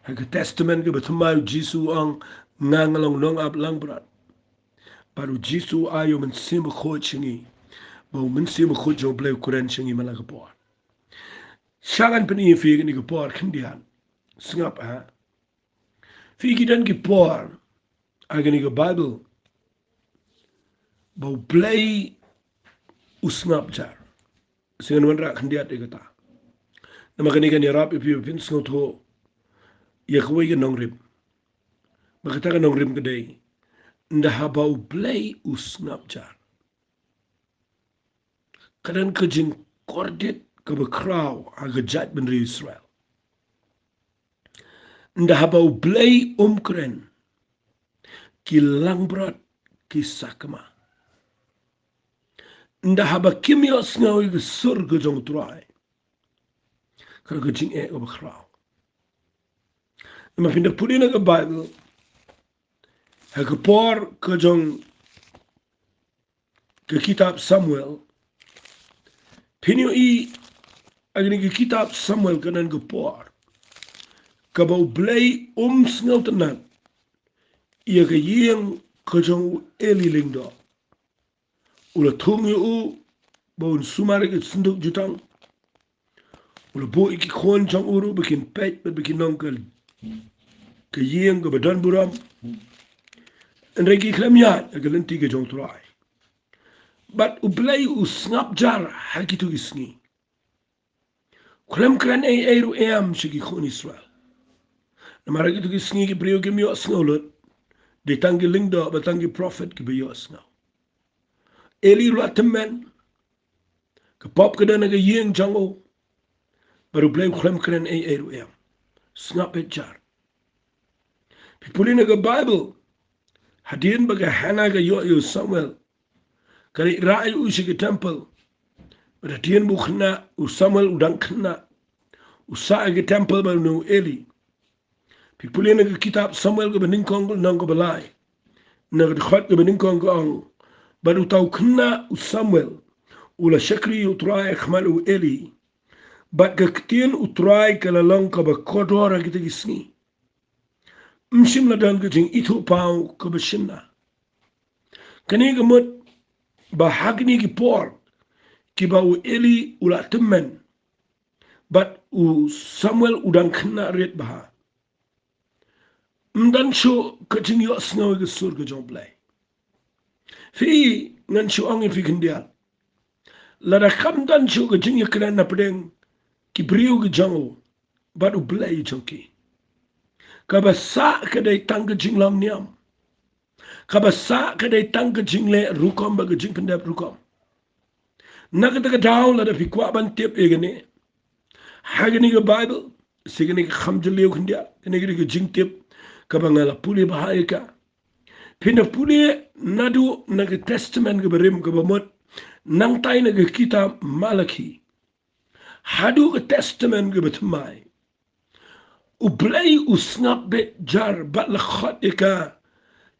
Ha ka Testament kaba thymmai u Jisu u ong, nga nga long nongap langbrot. Bad u Jisu u ai u Mynsiem Bakhuid sha ngi. Ba u Mynsiem Bakhuid jong U Blei u kren sha ngi man la ka por. Sha ngan pyni ïa phi kane ka por khyndiat. Sngap, ha. Phi, ki don ki por ha kane ka Baibl ba U Blei u sngap jar. Sa ngan wanrah khyndiat ïa kata. Namar kane kan ïarap ïa phi ba phin sngewthuh ïa kawei ka nongrim. Ba kata ka nongrim ka dei, ynda haba U Blei u sngap jar, ka don ka jingkordit kaba khraw ha ka jaitbynriew Israel. Ynda haba U Blei um kren, ki langbrot ki sakma. Ynda haba kim ïohsngew ïa ka sur ka jong U Trai, ka jingeh kaba khraw. Namar phin da pule na ka Baibl ha ka por ka jong ka kitab Samuel, phin ïohi ha kane ka kitab Samuel ka don ka por kaba U Blei um sngewtynnad ïa ka ïing ka jong u Eli lyngdoh. U la thung ïa u ba un sumar ïa ka synduk jutang. U la buh ïa ki khun jong u ruh ba kin peit bad ba kin long ka, ka ïing kaba don burom. Hynrei ki khlem ïaid ha ka lynti ka jong U Trai. Bad U Blei u sngap jar ha kito ki sngi. Khlem kren ei ei ruh em sha ki khun Israel. Namar ha kito ki sngi ki briew kim ïohsngew lut. Dei tang ki lyngdoh bad tang ki prophet kiba ïohsngew. Eli u la tymmen. Ka pop ka don ha ka ïing jong u. Bad U Blei u khlem kren ei ei ruh em. Sngap beit jar. Phi pule na ka Baibl, hadien ba ka Hana ka ïoh ïa u Samuel, ka leit rah ïa u sha ka temple. Bad hadien ba u khynnah, u Samuel u dang khynnah, u sah ha ka temple bad une u Eli. Phi pule na ka kitab Samuel kaba nyngkong, lynnong kaba lai, na ka dkhot kaba nyngkong ka ong, bad uta u khynnah u Samuel u la shakri ïa U Trai ha khmat u Eli. Bad ka ktien U Trai ka la long kaba kordor ha kita ki sngi. Ym shym la don ka jingithuhpaw kaba shynna. Kane ka mut ba ha kine ki por kiba u Eli u la tymmen bad u Samuel u dang khynnah rit bha, ym don shuh ka jingïohsngew ïa ka sur ka jong U Blei. Phi, ngan shu ong ïa phi khyndiat, lada kam don shuh ka jingïakren na pdeng ki briew ki jong u bad U Blei jong ki, kaba sah ka dei tang ka jinglong niam. Kaba sah ka dei tang ka jingleh rukom bad ka jingpyndep rukom. Na kata ka daw, lada phi kwah ban tip ïa kane, ha kane ka Baibl, shi kane ka kham jylliew khyndiat, kane ka dei ka jingtip kaba nga la pule bha ïa ka. Phin da pule naduh na ka Testament kaba rim kaba mut, nangtai na ka kitab Malaki haduh ka Testament kaba thymmai, U Blei u sngap beit jar bad la khot ïa ka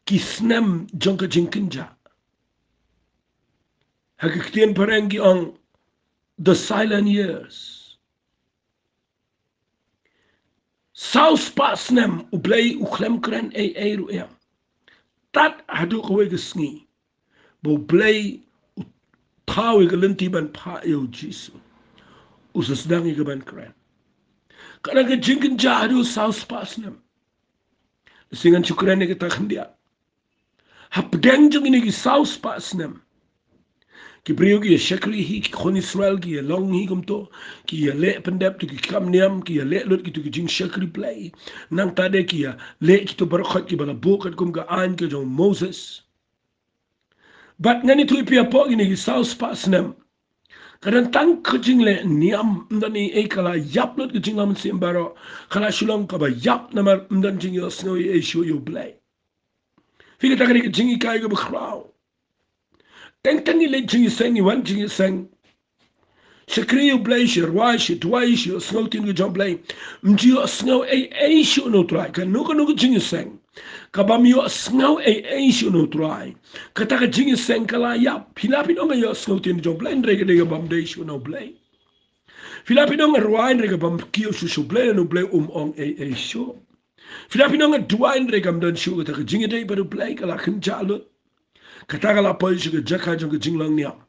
ki snem jong ka jingkynjah. Ha ka ktien phareng ki ong the silent years. Saw spah snem U Blei u khlem kren ei ei ruh em. Tad haduh kawei ka sngi ba U Blei u thaw ïa ka lynti ban phah ïa U Jisu, u sa sdang ïa ka ban kren. Ka dang ka jingkynjah haduh saw spah snem. Shi ngan shu kren ïa kata khyndiat. Hapdeng jong kine ki saw spah snem, ki briew ki ïa shakri hi, ki khun Israel ki ïa long hi kumto, ki ïa leh pyndep tu ki kam niam, ki ïa leh lut kitu ki jingshakri Blei. Nangta de ki ïa leh kitu baroh kiba la buh katkum ka aiñ ka jong Moses. Bad ngan ïathuh ïa phi, hapoh kine ki saw spah snem, ka don tang ka jingleh niam, ym don ei ei ka la ïap lut ka jinglong mynsiem baroh, ka la shu long kaba ïap namar ym don jingïohsngew ei ei shuh ïa U Blei. Phi, kata ka dei ka jinghikai kaba khraw. Teng teng ngi leit jingïaseng, ngi wan jingïaseng, shakri ïa U Blei, sha rwai, sha duwai, sha ïohsngew ktien ka jong U Blei, ym ju ïohsngew ei ei shuh na U Trai. Kano kano ka jingïaseng kabym ïohsngew ei ei shuh na U Trai, kata ka jingïaseng ka la ïap. Phi lah phin ong nga ïohsngew ktien ka jong U Blei, hynrei ka dei kabym dei shuh na U Blei. Phi lah phin ong nga rwai, hynrei kabym kiew shuh sha U Blei, lane U Blei um ong ei ei shuh. Phi lah phin ong nga duwai, hynrei kam don shuh kata ka jingïadei bad U Blei, ka la kynjah lut. Kata ka la poi sha ka jaka jong ka jinglong niam.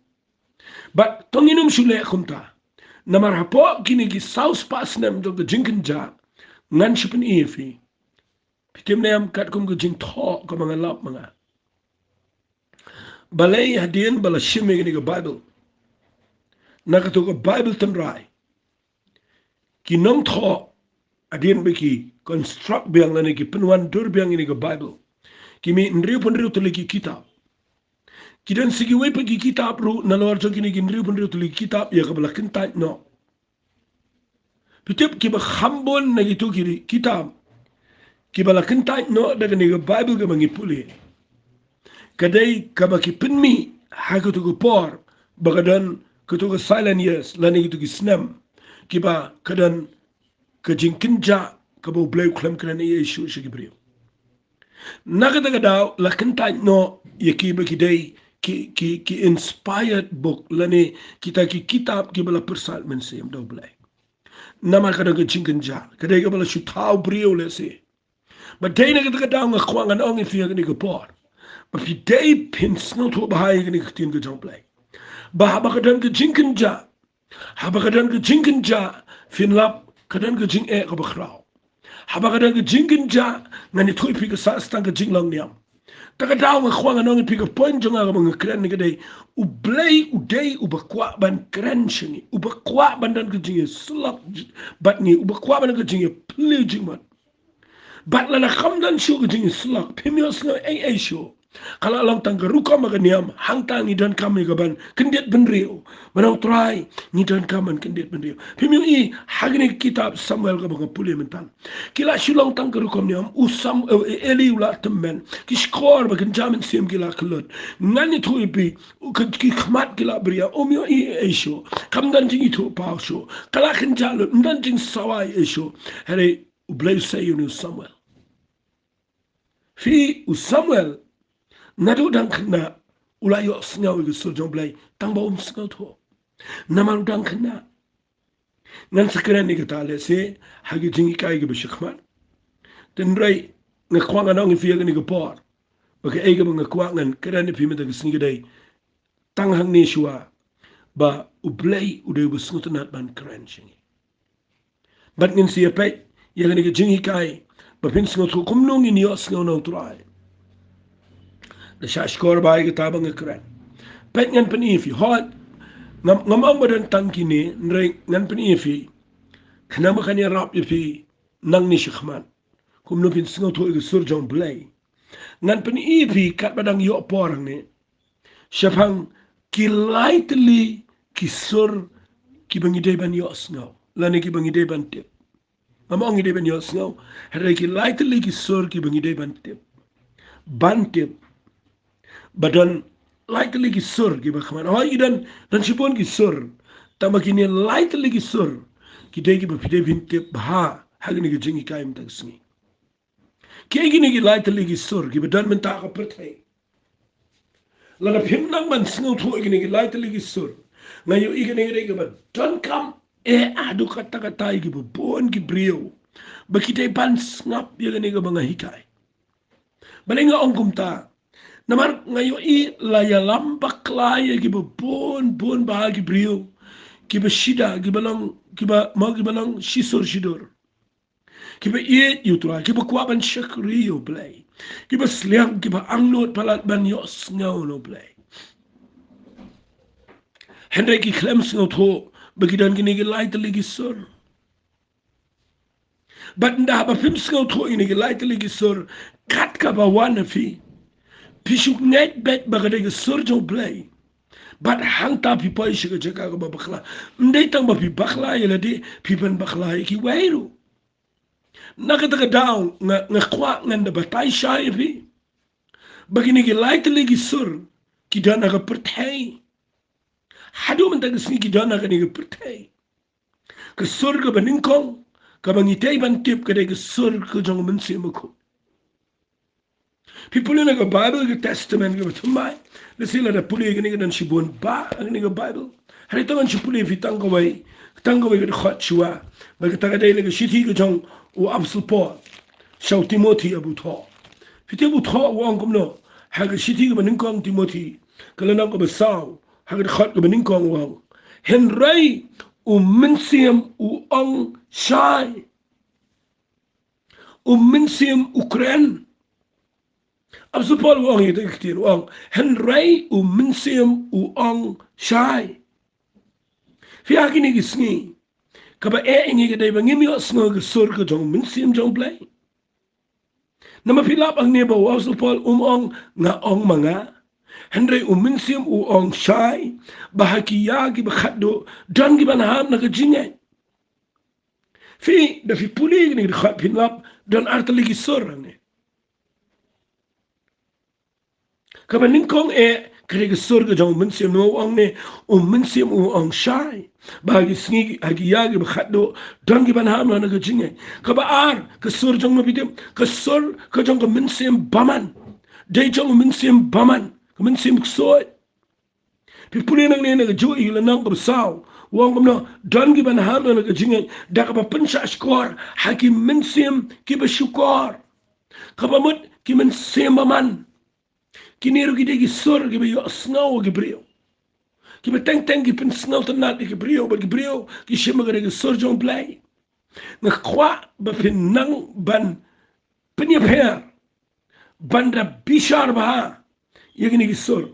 Bad to ngin ym shu leh kumta. Namar hapoh kine ki saw spah snem jong ka jingkynjah, ngan shu pyni ïa phi. Phi tip ne em, katkum ka jingthoh kaba nga lap ma nga, balei hadien ba la shim ïa kane ka Baibl, na kato ka Baibl tynrai, ki nongthoh, hadien ba ki construct biang lane ki pynwandur biang ïa kane ka Baibl, ki mih hynriewphew hynriew tylli ki kitab. Ki don sa kiwei pat ki kitab ruh nalor jong kine ki hynriewphew hynriew tylli ki kitab ïa kaba la kyntait noh. Phi tip, kiba kham bun na kito ki kitab kiba la kyntait noh da kane ka Baibl kaba ngi pule, ka dei kaba ki pynmih ha kato ka por ba ka don kato ka silent years lane kito ki snem kiba ka don ka jingkynjah kaba U Blei u khlem kren ei ei shuh sha ki briew. Na kata ka daw la kyntait noh ïa kiba ki dei ki, ki, ki inspired book lane kita ki kitab kiba la pyrsad mynsiem da U Blei. Namar ka don ka jingkynjah, ka dei kaba la shu thaw briew lehse. Bad dei na kata ka daw nga kwah ngan ong ïa phi ha kane ka por ba phi dei phin sngewthuh bha ïa kane ka ktien ka jong U Blei, ba haba ka don ka jingkynjah, haba ka don ka jingkynjah, phin lap ka don ka jingeh kaba khraw. Haba ka don ka jingkynjah, ngan ïathuh ïa phi ka sah tang ka jinglong niam. Ta ka daw nga kwah ngan ong ïa phi ka point jong nga kaba nga kren ne ka dei, U Blei u dei uba kwah ban kren sha ngi, uba kwah ban don ka jingïasyllok bad ngi, uba kwah ban don ka jingïapyllun jingmut. Bad lada kam don shuh ka jingïasyllok, phim ïohsngew ei ei shuh. Ka la long tang ka rukom ka niam, hangta ngi donkam ïa ka ban kyndit bynriew. Ban ong Trai, ngi donkam ban kyndit bynriew. Phim ïohi ha kane ka kitab Samuel kaba nga pule mynta, ki la shu long tang ka rukom niam, u Sam, eh, Eli u la tymmen, ki shkor ba kynja mynsiem ki la kyllut. Ngan ïathuh ïa phi, u, ki, ki khmat ki la bria, um ïohi ei ei shuh. Kam don jingïathuhpaw shuh. Ka la kynja lut, ym don jingsawa ei ei shuh. Hynrei U Blei u sa ïa une u Samuel. Phi, u Samuel naduh dang khynnah u la ïohsngew ïa ka sur jong U Blei, tang ba um sngewthuh. Namar u dang khynnah. Ngan sa kren ïa kata lehse ha ki jinghikai kiba shakhmat. Hynrei nga kwah ngan ong ïa phi ha kane ka por ba kaei kaba nga kwah ngan kren ïa phi mynta ka sngi ka dei, tang hangne shuwa, ba U Blei u dei uba sngewtynnat ban kren sha ngi. Bad ngin sa ïa peit ïa kane ka jinghikai ba phin sngewthuh kumno ngin ïohsngew na U Trai. Da shah shkor bha ïa kata ba nga kren. Peit, ngan pyni ïa phi, hooid, ngam, ngam ong ba don tang kine, hynrei ngan pyni ïa phi khnang ba kan ïarap ïa phi nangne shakhmat kumno phin sngewthuh ïa ka sur jong U Blei. Ngan pyni ïa phi katba dang ïoh por hangne shaphang ki lai tylli ki sur kiba ngi dei ban ïohsngew lane kiba ngi dei ban tip. Ngam ong ngi dei ban ïohsngew, hynrei ki lai tylli ki sur kiba ngi dei ban tip. Ban tip ba don lai tylli ki sur kiba khmat. Hooid, ki don, don shibun ki sur. Tangba kine lai tylli ki sur ki dei kiba phi dei phin tip bha ha kine ki jinghikai mynta ka sngi. Kiei kine ki lai tylli ki sur kiba don mynta ha ka pyrthei? Lada phim nang ban sngewthuh ïa kine ki lai tylli ki sur, nga ïohi kane ka dei kaba donkam eh haduh katta katta ïa kiba bun ki briew ba ki dei ban sngap ïa kane kaba nga hikai. Balei nga ong kumta? Namar nga ïohi la ïalam bakla ïa kiba bun bun bha ki briew kiba shida, kiba long, kiba, mo, kiba long shisur shidur. Kiba ïeit ïa U Trai, kiba kwah ban shakri ïa U Blei, kiba sliang, kiba angnud palat ban ïohsngew na U Blei. Hynrei ki khlem sngewthuh ba ki don kine ki lai tylli ki sur. Bad ynda haba phim sngewthuh ïa kine ki lai tylli ki sur, kat kaba wan ha phi, phi shu ngeit beit ba ka dei ka sur jong U Blei. Bad hangta phi poi sha ka jaka kaba bakla. Ym dei tang ba phi bakla ïa lade, phi ban bakla ïa kiwei ruh. Na kata ka daw nga, nga kwah ngan da batai shai ïa phi ba kine ki lai tylli ki sur ki don ha ka pyrthei. Haduh mynta ka sngi ki don ha kane ka pyrthei. Ka sur kaba nyngkong kaba ngi dei ban tip ka dei ka sur ka jong u Mynsiem Bakhuid. Phi pule na ka Baibl, ka Testament kaba thymmai, lehse lada pule kane ka don shibun bha ha kane ka Baibl. Hynrei to ngan shu pule ïa phi tang kawei, tang kawei ka dkhot shuwa. Bad kata ka dei na ka shithi ka jong u Apostol Paul sha u Timothi aba thoh. Phi tip u thoh u ong kumno ha ka shithi kaba nyngkong Timothi, ka lynnong kaba saw, ha ka dkhot kaba nyngkong u ong: Hynrei u Mynsiem u ong shai. U Mynsiem u kren. Apostol Paul u ong ïa kata ka ktien, u ong: Hynrei u Mynsiem u ong shai. Phi, ha kine ki sngi kaba eh ïa ngi ka dei ba ngim ïohsngew ka sur ka jong u Mynsiem jong U Blei. Namar phi lap hangne ba u Apostol Paul um ong nga ong ma nga, hynrei u Mynsiem u ong shai, ba ha ki ïa kiba khatduh don ki ban hap na ka jingngeit. Phi, da phi pule kine ki dkhot phin lap don ar tylli ki sur hangne. Kaba nyngkong eh Ka dei ka sur ka jong u Mynsiem, namar u ong ne, u Mynsiem u ong shai ba ha ki sngi, ha ki ïa kiba khatduh don ki ban ham noh na ka jingngeit. Kaba ar, ka sur jong u Mephibosheth, ka sur ka jong ka mynsiem bymman. Dei jong u mynsiem bymman, ka mynsiem ksuid. Phi pule nangne na kajuh ïa ka lynnong kaba saw, u ong kumno, don ki ban ham noh na ka jingngeit da kaba pynshah shkor ha ki mynsiem kiba shukor. Kaba mut ki mynsiem bymman. Kine ruh ki dei ki sur kiba ïohsngew ïa ki briew. Kiba teng teng ki pynsngewtynnad ïa ki briew, bad ki briew ki shim ba ka dei ka sur jong u Blei. Nga kwah ba phin nang ban pynïapher, ban da bishar bha ïa kine ki sur.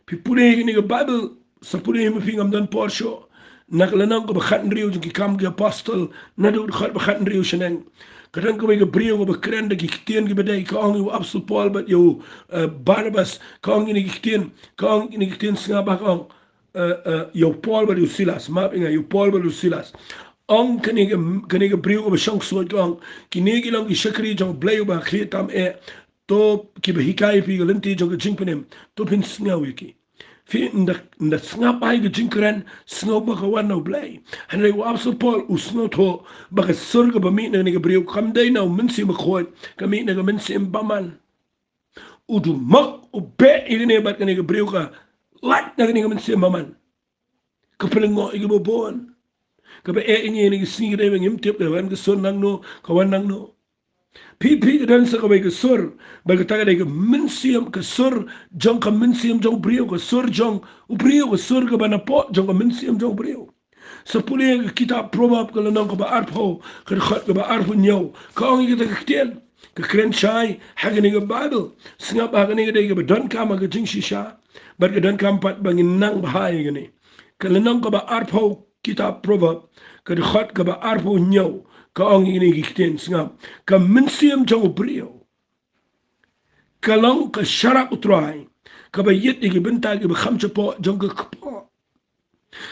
Phi pule ïa kane ka Baibl, sa pule ïa ma phi, ngam don por shuh. Na ka lynnong kaba khathynriew jong Ki Kam ki Apostol, naduh dkhot ba khathynriew shaneng, ka don kawei ka briew kaba kren da ki ktien kiba dei, ka ong ïa u Apostol Paul bad ïa u, eh, Barnabas, ka ong kine ki ktien, ka ong kine ki ktien, sngap ba ka ong, eh, eh, ïa u Paul bad ïa u Silas, map ïa nga, ïa u Paul bad ïa u Silas. Ong kane ka, kane ka briew kaba shong ksuid, ka ong, kine ki long ki shakri jong u Blei uba ha khlieh tam eh. To kiba hikai ïa phi ka lynti jong ka jingpynim, to phin sngew ïa ki. Phi ynda, ynda sngap bha ïa ka jingkren, sngew ba ka wan na u Blei. Hynrei u Apostol Paul u sngewthuh ba ka sur kaba mih na kane ka briew kam dei na u Mynsiem Bakhuid, ka mih na ka mynsiem bymman. U duh mok, u beh ïa kane bad kane ka briew ka lait na kane ka mynsiem bymman. Ka pynlyngngoh ïa kiba bun. Kaba eh ïa ngi ha kine ki sngi ka dei ba ngim tip ka wan ka sur nangno, ka wan nangno. Phi, phi, ka don sa kawei ka sur, bad kata ka dei ka mynsiem, ka sur jong ka mynsiem jong u briew, ka sur jong u briew, ka sur kaba napoh jong ka mynsiem jong u briew. Sa pule ïa ka kitab Proverb, ka lynnong kaba arphew, ka dkhot kaba arphew hynñiew, ka ong ïa kata ka ktien, ka kren shai ha kane ka Baibl. Sngap ba ha kane ka dei kaba donkam ha ka jingshisha, bad ka donkam pat ba ngin nang bha ïa kane. Ka lynnong kaba arphew kitab Proverb, ka dkhot kaba arphew hynñiew, ka ong ïa kine ki ktien, sngap: Ka mynsiem jong u briew ka long ka sharak U Trai, kaba ïit ïa ki bynta kiba kham shapoh jong ka kpoh.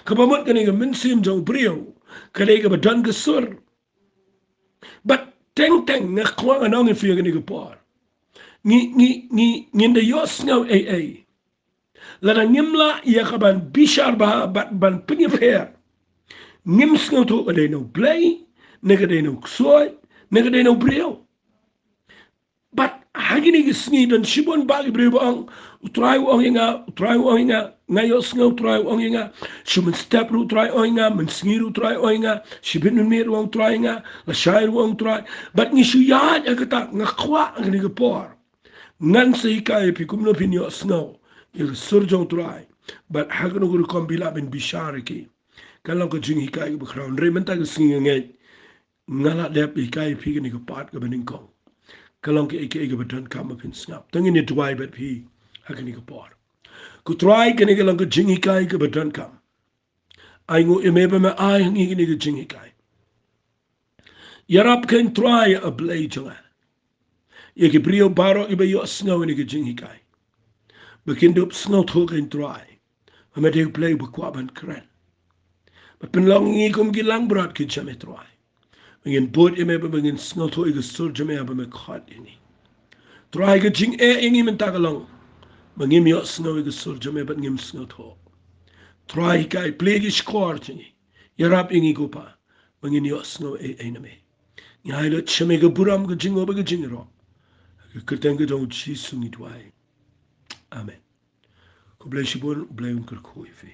Kaba mut kane ka mynsiem jong u briew ka dei kaba don ka sur. Bad teng teng nga kwah ngan ong ïa phi ha kane ka por, ngi, ngi, ngi, ngin da ïohsngew ei ei. Lada ngim lah ïa ka ban bishar bha bad ban pynïapher, ngim sngewthuh ka dei na u Blei, ne ka dei na u ksuid, ne ka dei na u briew. Bad ha kine ki sngi don shibun bah ki briew ba ong, U Trai u ong ïa nga, U Trai u ong ïa nga, nga ïohsngew U Trai u ong ïa nga. Shu mynstep ruh U Trai u ong ïa nga, mynsngi ruh U Trai u ong ïa nga, shibit mynmiet ruh u ong U Trai ïa nga, lashai ruh u ong U Trai. Bad ngi shu ïaid ha kata. Nga kwah ha kane ka por ngan sa hikai ïa phi kumno phin ïohsngew ïa ka sur jong U Trai, bad ha kano ka rukom phi lah ban bishar ïa ki. Ka long ka jinghikai kaba khraw, hynrei mynta ka sngi nga ngeit nga lah dep hikai ïa phi kane ka part kaba nyngkong. Ka long kaei kaei kaba donkam ba phin sngap. To ngin ïa duwai bad phi ha kane ka por. Ko Trai, kane ka long ka jinghikai kaba donkam. Ai nguh ïa me ba me ai ha ngi kane ka jinghikai. Ïarap keiñ Trai, A Blei jong nga, ïa ki briew baroh kiba ïohsngew ïa kane ka jinghikai, ba kin dup sngewthuh keiñ Trai ba me dei U Blei uba kwah ban kren. Ba pynlong ngi kum ki langbrot ki jong me Trai, ba ngin bud ïa me, ba ngin sngewthuh ïa ka sur jong me haba me khot ïa ngi. Trai, ka jingeh ïa ngi mynta ka long ba ngim ïohsngew ïa ka sur jong me bad ngim sngewthuh. Trai, hikai, plie ki shkor jong ngi, ïarap ïa ngi ko Pa, ba ngin ïohsngew ei ei na me. Ngi ai lut sha me ka burom, ka jingnguh bad ka jingïarap. Ha ka kyrteng ka jong U Jisu ngi duwai. Amen. Khublei shibun, U Blei un kyrkhu ïa phi.